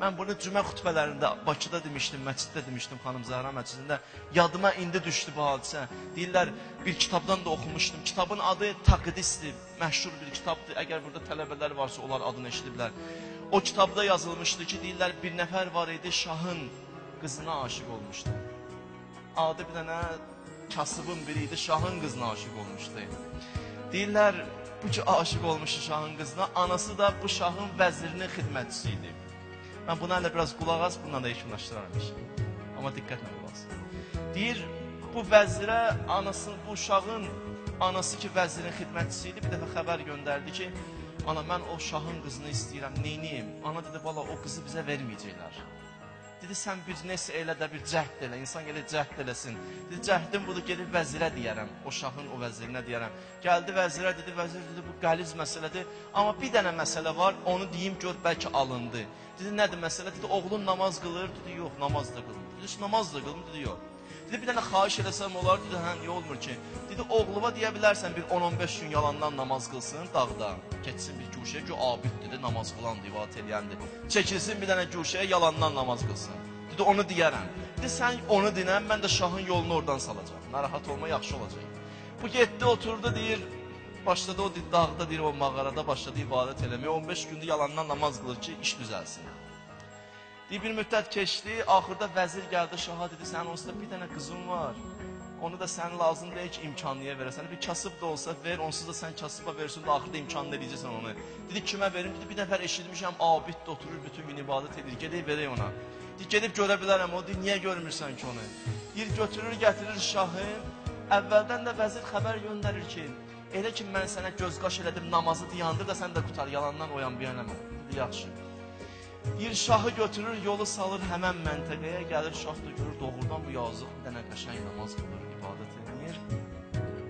Mən bunu cümə xütbələrində Bakıda demişdim, məsciddə demişdim, Xanım Zəhra məscidində. Yadıma indi düşdü bu hadisə. Deyirlər, bir kitabdan da oxumuşdum. Kitabın adı Taqdisdir, məşhur bir kitabdır. Əgər burada tələbələr varsa, onlar adını eşidiblər. O kitabda yazılmışdı ki, deyirlər, bir nəfər var idi, şahın qızına aşiq olmuşdu. Adi bir dənə kasıbın biri idi, şahın qızına aşiq olmuşdu. Deyirlər, bu ki aşiq olmuşdu şahın qızına, anası da bu şahın vəzirinin xidmətçisi idi. Mən buna hələ biraz qulaq as, bununla da yekunlaşdıraram işi. Amma diqqətlə qulaq as. Deyir, bu vəzirə, anası, bu uşağın anası ki vəzirin xidmətçisi idi, bir dəfə xəbər göndərdi ki, ana, mən o şahın qızını istəyirəm, neyniyim? Ana dedi, bala, o qızı bizə verməyəcəklər. Dedi, sən bir nəsə elə də bir cəhd elə, insan gəlir cəhd eləsin. Dedi, cəhdim budur, gedib vəzirə deyərəm, o şahın o vəzirinə deyərəm. Gəldi vəzirə, dedi, vəzir dedi, bu qəliz məsələdir, amma bir dənə məsələ var, onu deyim, gör, bəlkə alındı. Dedi, nədir məsələ? Dedi, oğlun namaz qılır, dedi, yox, namaz da qılmır. Dedi, namaz da qılmır, dedi, yox. Dedi, bir dənə xahiş eləsəm olar, dedi, hə, niyə olmur ki? Dedi, oğluma deyə bilərsən bir 10-15 gün yalandan namaz qılsın dağda, keçsin bir guşəyə ki, abid dedi, namaz qılandır, ibadət eləyəndir. Çəkilsin bir dənə guşəyə, yalandan namaz qılsın. Dedi, onu deyərəm. Dedi, sən onu dinən, mən də şahın yolunu oradan salacağam. Narahat olma, yaxşı olacaq. Bu getdi, oturdu, deyir, başladı o dağda, deyir, o mağarada başladı ibadət eləməyə. 15 gündür yalandan namaz qılır ki, iş düzəlsin. Deyir, bir müddət keçdi, axırda vəzir gəldi şaha, dedi, sənin onsuz da bir dənə qızın var, onu da sənin lazım deyil ki, imkanlıya verəsən, bir kasıb da olsa ver, onsuz da sən kasıba versin də axırda imkanlı eləyəcəksən onu. Dedi, kimə verim? Dedi, bir nəfər eşitmişəm, abid də oturur, bütün gün ibadət edir, gedib verək ona. Deyir, gedib görə bilərəm o, deyir, niyə görmürsən ki onu? Deyir, götürür, gətirir şahı, əvvəldən də vəzir xəbər göndərir ki, elə ki, mən sənə göz qaş elədim, namazı dayandır da sən də qutar, yalandan oyan bir eləmə. Dedi, yaxşı. Deyir, şahı götürür, yolu salır həmən məntəqəyə, gəlir şah da görür, doğrudan bu yazıq bir dənə qəşəng namaz qılır, ibadət edir.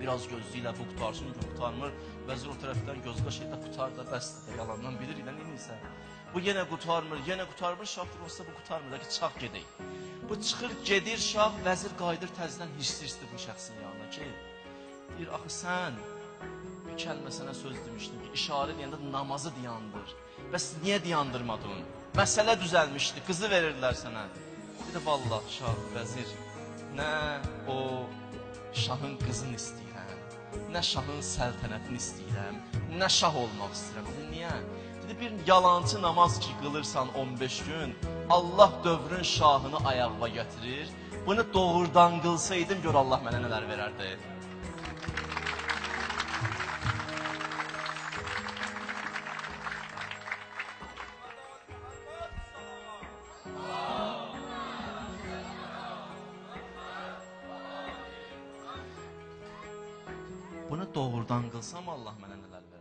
Biraz gözlüylə bu qutarsın, qurtarmır. Vəzir o tərəfdən göz qaş edə qutar da, bəsdir də, yalandan bilir, ilə neysə. Bu yenə qurtarmır, yenə qurtarmır, şah deyir, olsa bu qurtarmır, da ki, çıxaq gedək. Bu çıxır, gedir şah, vəzir qayıdır təzdən hirsli bu şəxsin yanına ki, deyir, axı sən bir kəlmə sənə söz demişdim ki, işarə deyəndə namazı dayandır. Bəs niyə dayandırmadın? Məsələ düzəlmişdi, qızı verirdilər sənə. Dedi, vallah şah, vəzir, nə o şahın qızını istəyirəm, nə şahın səltənətini istəyirəm, nə şah olmaq istəyirəm. Dedi, niyə? Dedi, bir yalancı namaz ki qılırsan 15 gün, Allah dövrün şahını ayağıma gətirir. Bunu doğrudan qılsaydım, gör Allah mənə nələr verərdi. Bunu doğrudan qılsam Allah mənə nələr verər?